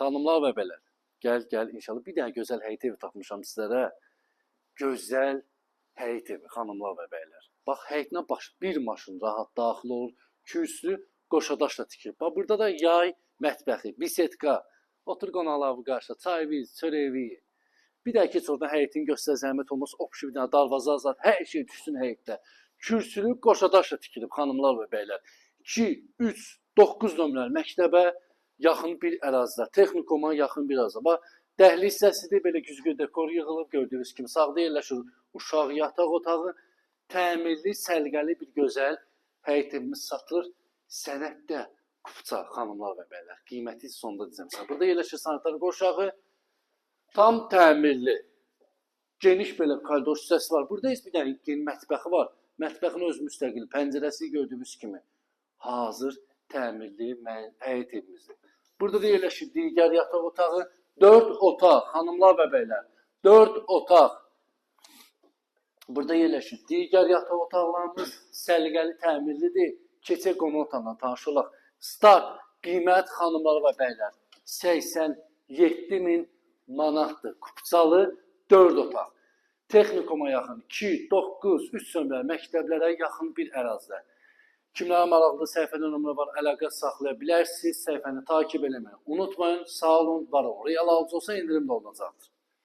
Xanımlar və bəylər, gəl, gəl, inşallah bir dənə gözəl həyət evi tapmışam sizlərə. Gözəl həyət evi, xanımlar və bəylər. Bax, həyətinə baş bir maşın rahat daxil olur. Kürsülü qoşadaşla tikilib. Bax, burada da yay mətbəxi, bisetka, otur qonaqları qarşıda, çay, çörəyi. Bir də keç oradan həyətini göstər, zəhmət olmaz. Opşu bir dənə darvaza zat, hər şey düşsün həyətdə. Kürsülü qoşadaşla tikilib, xanımlar və bəylər. 2, 3, 9 nömrəli məktəbə yaxın bir ərazidə, texnikuma yaxın bir ərazidə. Bax, dəhliz hissəsidir, belə güzgü dekor yığılıb, gördüyünüz kimi. Sağda yerləşir uşaq yataq otağı, təmirli, səliqəli bir gözəl həyət evimiz satılır. Sənəddə kupça, xanımlar və bəylər. Qiyməti sonda deyəcəm sizə. Burada yerləşir sanitar qovşağı, tam təmirli, geniş belə koridor hissəsi var. Burada isə bir dənə yeni mətbəxi var. Mətbəxin öz müstəqil pəncərəsi gördüyünüz kimi hazır təmirli həyət evimizdir. Burada da yerləşir digər yataq otağı. 4 otaq, xanımlar və bəylər. 4 otaq. Burada yerləşir digər yataq otaqlarımız, səliqəli təmirlidir. Keçək qonaq otağına tanış olaq. Start qiymət, xanımlar və bəylər, 87 min manatdır. Kupçalı 4 otaq. Texnikuma yaxın 2, 9, 3 nömrəli məktəblərə yaxın bir ərazidə. Kimlərə maraqlı, səhifədə nömrə var, əlaqə saxlaya bilərsiniz. Səhifəni takip eləməyi unutmayın. Sağ olun, var olun. Real alıcı olsa endirim də olunacaqdır.